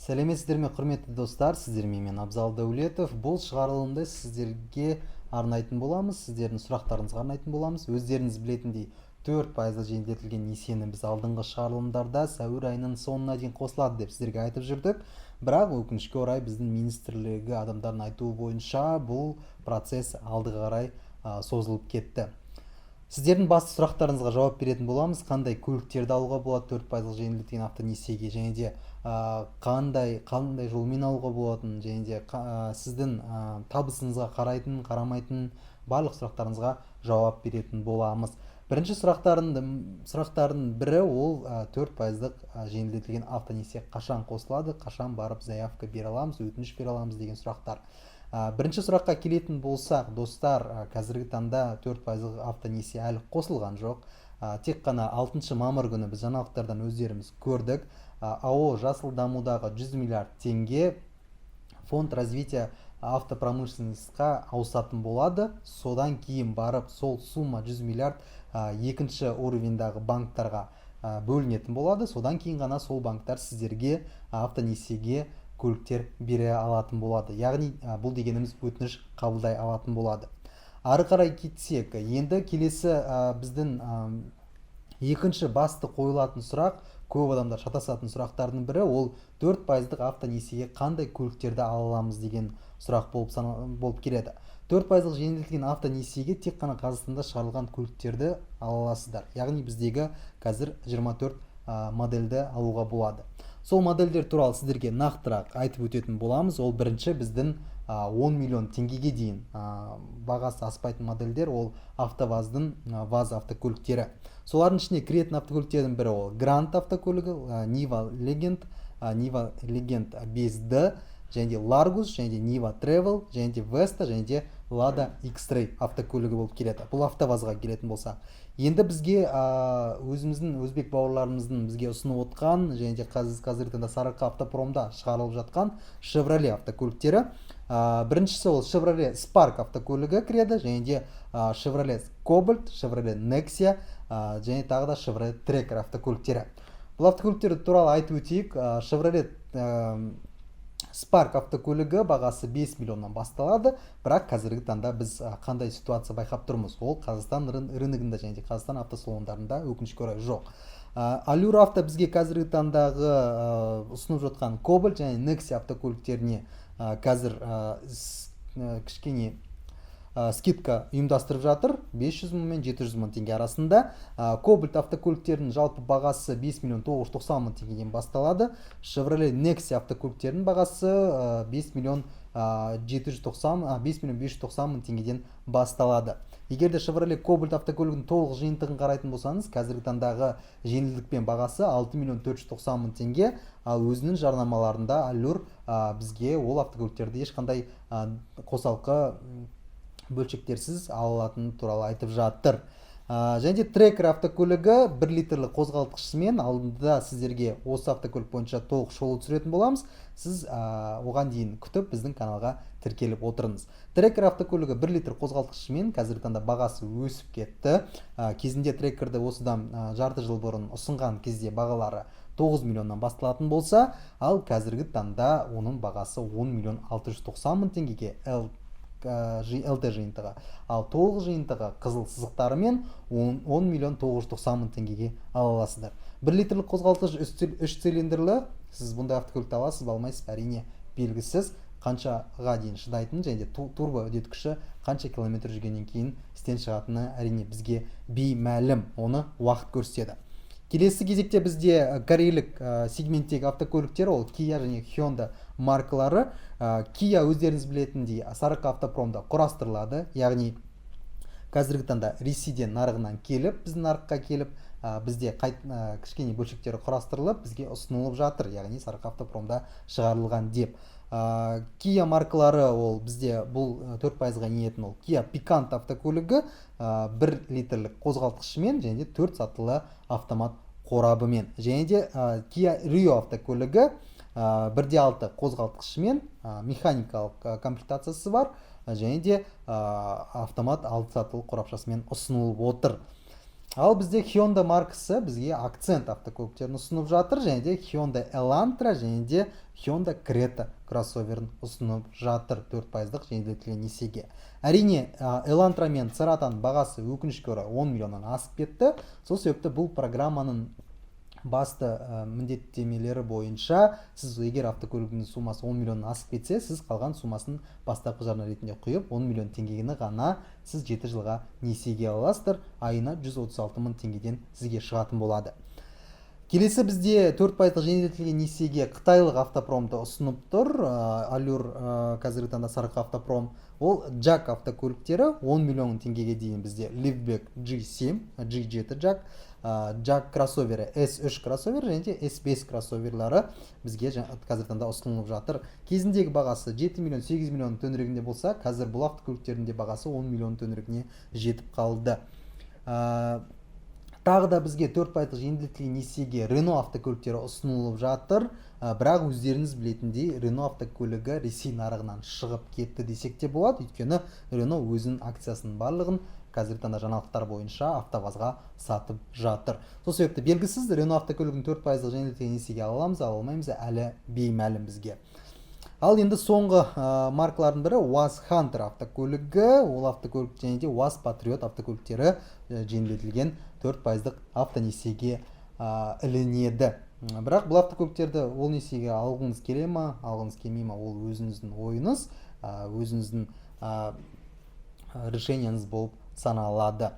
Сәлеметсіздер ме, құрметті достар! Сіздермен мен, Абзал Дәулетов. Бұл шығарылымды сіздерге арнайтын боламыз, сіздердің сұрақтарыңызға арнайтын боламыз. Өздеріңіз білетіндей, 4 пайызды жеңілдетілген несиені біз алдыңғы шығарылымдарда сәуір айының соңына дейін қосылады деп сіздерге айтып жүрдік. Бірақ, өкінішке орай, біздің министрлігі адамдардың айтуы бойынша, бұл процесс алдыға қарай созылып кетті. Сіздердің басты сұрақтарыңызға жауап беретін боламыз: қандай көліктерді алуға болады 4 пайыздық жеңілдетілген автонесиеге және де қандай жолмен алуға болатынын және де сіздің табысыңызға қарайтын, қарамайтын, барлық сұрақтарыңызға жауап беретін боламыз. Бірінші сұрақтардың бірі ол 4 пайыздық жеңілдетілген автонесие қашан қосылады, қашан барып заявка бере аламыз, өтініш бере аламыз деген сұрақтар. Бірінші сұраққа келетін болсақ, достар, қазіргі таңда 4 пайыздық автонесие әлі қосылған жоқ. Тек қана 6 мамыр күні біз жаңалықтардан өздеріміз көрдік, АО «Жасыл дамудағы» 100 миллиард теңге Фонд развития автопромышленность қа ауысатын болады. Содан кейін барып сол сумма 100 миллиард екінші уровень дағы банктарға бөлінетін болады. Содан кейін ғана сол банктар сіздерге автонесиеге көліктер бере алатын болады, яғни бұл дегеніміз өтініш қабылдай алатын болады. Ары қарай кетсек, енді келесі біздің екінші басты қойылатын сұрақ, көп адамдар шатасатын сұрақтардың бірі, ол 4 пайыздық автонесиеге қандай көліктерді ала аламыз деген сұрақ болып келеді. 4 пайыздық жеңілдетілген автонесиеге тек қана Қазақстанда шығарылған көліктерді ала аласыздар, яғни біздегі қазір 24 модельді алуға болады. Сол модельдер туралы сіздерге нақтырақ айтып өтетін боламыз. Ол бірінші біздің 10 миллион теңгеге дейін бағасы аспайтын модельдер, ол АвтоВАЗдың ВАЗ автокөліктері. Солардың ішіне кіретін автокөліктердің бірі ол Грант автокөлігі, Нива Легенд, Нива Легенд 5D және де Ларгус, және де Нива Тревел, және де Веста, және де Лада X-Ray автокөлігі болып келеді. Бұл АвтоВАЗға келетін болсақ, енді бізге өзіміздің өзбек бауырларымыздың бізге ұсынып отқан және де қазіргі таңда Сарыарқа Автопромда шығарылып жатқан Шевроле автокөліктері, біріншісі ол Шевроле Спарк автокөлігі кіреді және де Шевроле Кобальт, Шевроле Нексия және тағы да Шевроле Трекер автокөліктері. Бұл автокөліктер туралы айтып өтейік. Шевроле Спарк автокөлігі бағасы 5 миллионнан басталады. Бірақ қазіргі таңда біз қандай ситуация байқап тұрмыз? Ол Қазақстан рыногында және де Қазақстан автосалондарында, өкінішке орай, жоқ. Алюр Авто бізге қазіргі таңдағы ұсынып жатқан Кобальт және Нексия автокөліктеріне қазір кішкене скидка ұйымдастырып жатыр, 500 мың мен 700 мың теңге арасында. Кобальт автокөліктерінің жалпы бағасы 5 миллион 990 мың теңгеден басталады. Шевроле Нексия автокөліктерінің бағасы 5 миллион 790, 5 миллион 590 мың теңгеден басталады. Егер де Шевроле Кобальт автокөлігінің толық жиынтығын қарайтын болсаңыз, қазіргі таңдағы жеңілдікпен бағасы 6 миллион 490 мың теңге. Ал өзінің жарнамаларында Аллюр бізге ол автокөліктерді ешқандай қосалқы бөлшектерсіз ала алатыны туралы айтып жатыр. Және де Трекер автокөлігі 1 литрлі қозғалтқышымен. Алдында сіздерге осы автокөлік бойынша толық шолу түсіретін боламыз. Сіз оған дейін күтіп, біздің каналға тіркеліп отырыңыз. Трекер автокөлігі 1 литр қозғалтқышымен, қазіргі таңда бағасы өсіп кетті. Кезінде Трекерді осыдан жарты жыл бұрын ұсынған кезде бағалары 9 миллионнан басталатын болса, ал қазіргі таңда оның бағасы 10 миллион 690 мың теңгеге L LT жиынтығы, ал толық жиынтығы қызыл сызықтарымен 10 миллион 990 мың теңгеге ала аласыздар. 1 литрлік қозғалтқыш, үш цилиндрлі. Сіз бұндай автокөлікті аласыз ба, алмайсыз ба, әрине, белгісіз. Қаншаға дейін шыдайтынын және де турбо үдеткіші қанша километр жүргеннен кейін істен шығатыны, әрине, бізге беймәлім, оны уақыт көрсетеді. Келесі кезекте бізде корейлік сегменттегі автокөліктер, ол Kia және Hyundai маркалары. Kia, өздеріңіз білетіндей, Сарыарқа Автопромда құрастырылады, яғни қазіргі таңда Ресейден нарығынан келіп, біздің нарыққа келіп, бізде кішкене бөлшектері құрастырылып, бізге ұсынылып жатыр, яғни Сарыарқа Автопромда шығарылған деп. Kia маркалары, ол бізде бұл 4 пайызға енетін, ол Kia Пиканто автокөлігі, 1 литрлік қозғалтқышымен және де төрт сатылы автомат қорабымен. Және де Kia Rio автокөлігі, 1,6 қозғалтқышымен, механикалық комплектациясы бар және де автомат алты сатылы қорапшасымен ұсынылып отыр. Ал бізде Hyundai маркасы бізге Акцент автокөліктерін ұсынып жатыр және де Hyundai Elantra және де Hyundai Creta кроссоверін ұсынып жатыр 4 пайыздық жеңілдетілген несиеге. Әрине, Elantra мен Ceratаның бағасы, өкінішке орай, 10 миллионнан асып кетті. Сол себепті бұл программаның басты міндеттемелері бойынша сіз егер автокөлігіңіздің суммасы 10 миллионнан асып кетсе, сіз қалған суммасын бастапқы жарна ретінде құйып, 10 миллион теңгені ғана сіз 7 жылға несиеге ала аласыздар. Айына 136 мың теңгеден сізге шығатын болады. Келесі бізде 4 пайыздық жеңілдетілген несиеге қытайлық автопромды ұсынып тұр. Аллюр, қазіргі таңда Сарыарқа Автопром. Ол JAC автокөліктері 10 миллион теңгеге дейін. Бізде Liftback G7, G7 JAC, JAC кроссовері, S3 кроссовер және де S5 кроссоверлары бізге қазіргі таңда ұсынылып жатыр. Кезіндегі бағасы 7 миллион, 8 миллион төңірегінде болса, қазір бұл автокөліктердің де бағасы 10 миллион төңірегіне жетіп қалды. Тағы да бізге 4 пайыздық жеңілдетілген несиеге Рено автокөліктері ұсынылып жатыр. Бірақ өздеріңіз білетіндей, Рено автокөлігі Ресей нарығынан шығып кетті десек те болады, өйткені Рено өзінің акциясының барлығын қазіргі таңда жаңалықтар бойынша АвтоВАЗға сатып жатыр. Сол себепті белгісіз, Рено автокөлігін 4 пайыздық жеңілдетілген несиеге ала аламыз, ала алмаймыз, әлі беймәлім бізге. Ал енді соңғы маркалардың бірі УАЗ Хантер автокөлігі. Ол автокөлік және де УАЗ Патриот автокөліктері жеңілдетілген 4 пайыздық автонесиеге ілінеді. Бірақ бұл автокөліктерді ол несиеге алғыңыз келе ма, алғыңыз келмей ма, ол өзіңіздің ойыңыз, өзіңіздің решениеңіз болып саналады.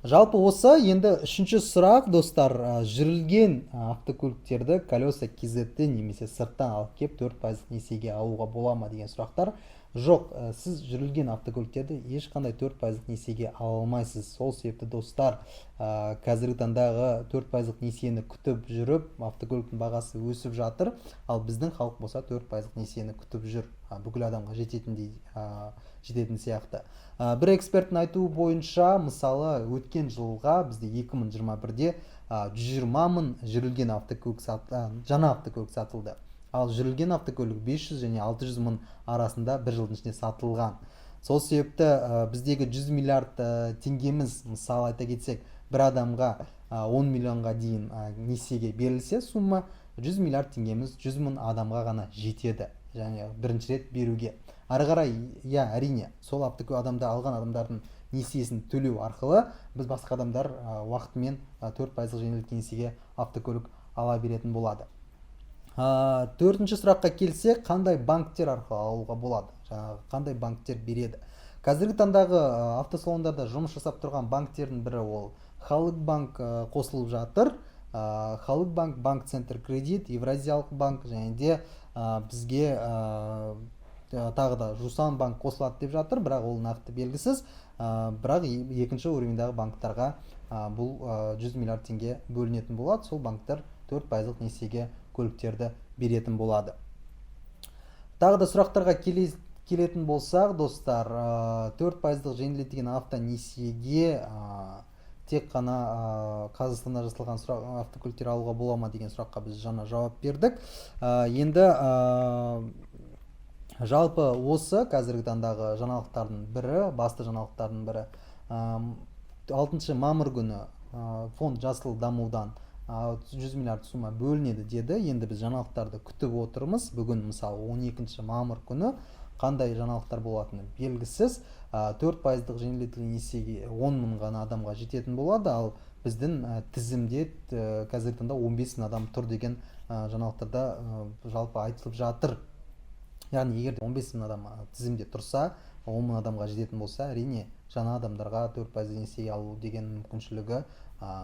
Жалпы осы. Енді үшінші сұрақ, достар: жүрілген автокөліктерді Колеса KZ немесе сырттан алып келіп, 4 пайыздық несиеге алуға бола ма деген сұрақтар. Жоқ, сіз жүрілген автокөліктерді ешқандай 4 пайыздық несиеге ала алмайсыз. Сол себепті, достар, қазіргі таңдағы 4 пайыздық несиені күтіп жүріп, автокөліктің бағасы өсіп жатыр, ал біздің халық болса 4 пайыздық несиені күтіп жүр, бүкіл адамға жететіндей, жететін сияқты. Бір эксперттің айтуы бойынша, мысалы, өткен жылға бізде 2021-де 120 мың жүрілген автокөлік жаңа автокөлік сатылды, ал жүрілген автокөлік 500 және 600 мың арасында бір жылдың ішінде сатылған. Сол себепті біздегі 100 миллиард теңгеміз, мысалы, айта кетсек, бір адамға 10 миллионға дейін несиеге берілсе, сумма 100 миллиард теңгеміз 100 мың адамға ғана жетеді және бірінші рет беруге. Ары қарай, иә, әрине, сол автокөлік адамды алған адамдардың несиесін төлеу арқылы біз басқа адамдар уақытымен 4 пайыздық жеңілдетілген несиеге автокөлік ала беретін болады. Төртінші сұраққа келсек, қандай банктер арқылы алуға болады, жаңағы қандай банктер береді? Қазіргі таңдағы автосалондарда жұмыс жасап тұрған банктердің бірі ол Халық Банк қосылып жатыр. Халық Банк, Банк Центр Кредит, Евразиялық банк және де бізге тағы да Жусан банк қосылады деп жатыр, бірақ ол нақты белгісіз. Бірақ екінші уровеньдағы банктарға бұл 100 миллиард теңге бөлінетін болады. Сол банктер 4 пайыздық несиеге көліктерді беретін болады. Тағы да сұрақтарға келетін болсақ, достар, 4 пайыздық жеңілдетілген автонесиеге тек қана Қазақстанда жасалған сұрақ, автокөліктер алуға бола ма деген сұраққа біз жаңа жауап бердік. Енді жалпы осы қазіргі таңдағы жаңалықтардың бірі, басты жаңалықтардың бірі, 6 мамыр күні фонд жасыл дамудан 100 миллиард сумма бөлінеді деді. Енді біз жаңалықтарды күтіп отырмыз. Бүгін, мысалы, 12 мамыр күні қандай жаңалықтар болатыны белгісіз. 4 пайыздық жеңілдетілген несиеге 10 мың ғана адамға жететін болады, ал біздің тізімде қазіргі таңда 15 мың адам тұр деген жаңалықтарда жалпы айтылып жатыр. Яғни егер де 15 мың адам тізімде тұрса, 10 мың адамға жететін болса, әрине, жаңа адамдарға 4 пайыз несие алу деген мүмкіншілігі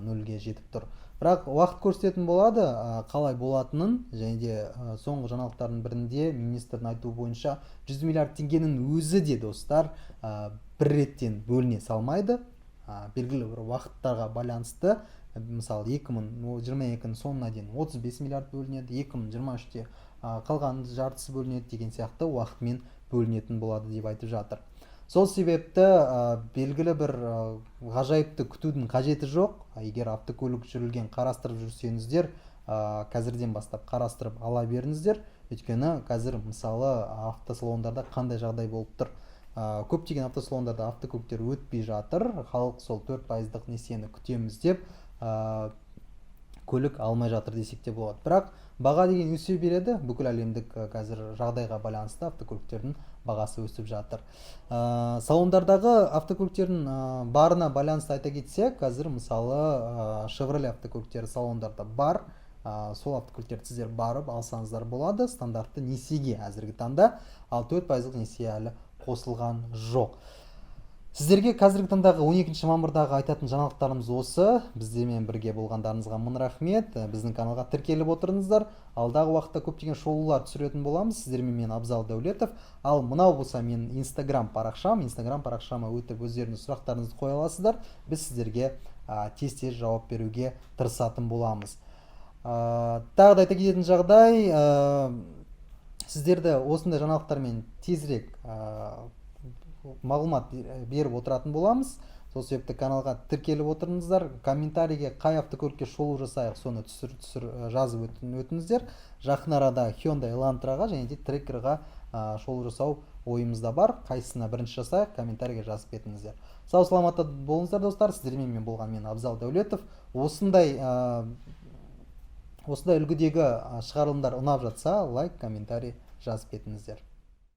нөлге жетіп тұр. Бірақ уақыт көрсететін болады қалай болатынын. Және де соңғы жаңалықтардың бірінде министрдің айтуы бойынша, 100 миллиард теңгенің өзі де, достар, бір реттен бөліне салмайды, белгілі бір уақыттарға байланысты. Мысалы, 2022-нің соңына дейін 35 миллиард бөлінеді, 2023-те қалған жартысы бөлінеді деген сияқты уақытымен бөлінетін болады деп айтып жатыр. Сол себепті белгілі бір ғажайыпты күтудің қажеті жоқ. Егер автокөлік жүрілген қарастырып жүрсеңіздер, қазірден бастап қарастырып ала беріңіздер, өйткені қазір, мысалы, автосалондарда қандай жағдай болып тұр? Көптеген автосалондарда автокөліктер өтпей жатыр. Халық сол 4 пайыздық несиені күтеміз деп көлік алмай жатыр десек те болады. Бірақ баға деген өсе береді. Бүкіл әлемдік қазір жағдайға байланысты автокөліктердің бағасы өсіп жатыр. Салондардағы автокөліктердің барына байланысты айта кетсек, қазір, мысалы, Chevrolet автокөліктері салондарда бар. Сол автокөліктерді сіздер барып алсаңыздар болады стандартты несиеге әзіргі таңда, ал 4 пайыздық несие әлі қосылған жоқ. Сіздерге қазіргі таңдағы 12 мамырдағы айтатын жаңалықтарымыз осы. Біздермен бірге болғандарыңызға мың рахмет. Біздің каналға тіркеліп отырыңыздар. Алдағы уақытта көптеген шолулар түсіретін боламыз. Сіздермен мен, Абзал Дәулетов. Ал мынау болса менің Инстаграм парақшам. Инстаграм парақшама өтіп, өздеріңіз сұрақтарыңызды қоя аласыздар. Біз сіздерге тез тез жауап беруге тырысатын боламыз. Тағы да айта кететін жағдай, сіздерді осындай жаңалықтармен тезірек мағлұмат беріп отыратын боламыз. Сол себепті каналға тіркеліп отырыңыздар. Комментарийге қай автокөлікке шолу жасайық, соны түсір, түсір, жазып өтіңіздер. Жақын арада Hyundai Elantraға және де Трекерға шолу жасау ойымызда бар. Қайсысына бірінші жасайық, комментарийге жазып кетіңіздер. Сау саламатта болыңыздар, достар. Сіздермен мен болған мен, Абзал Дәулетов. Осындай үлгідегі шығарылымдар ұнап жатса, лайк, комментарий жазып кетіңіздер.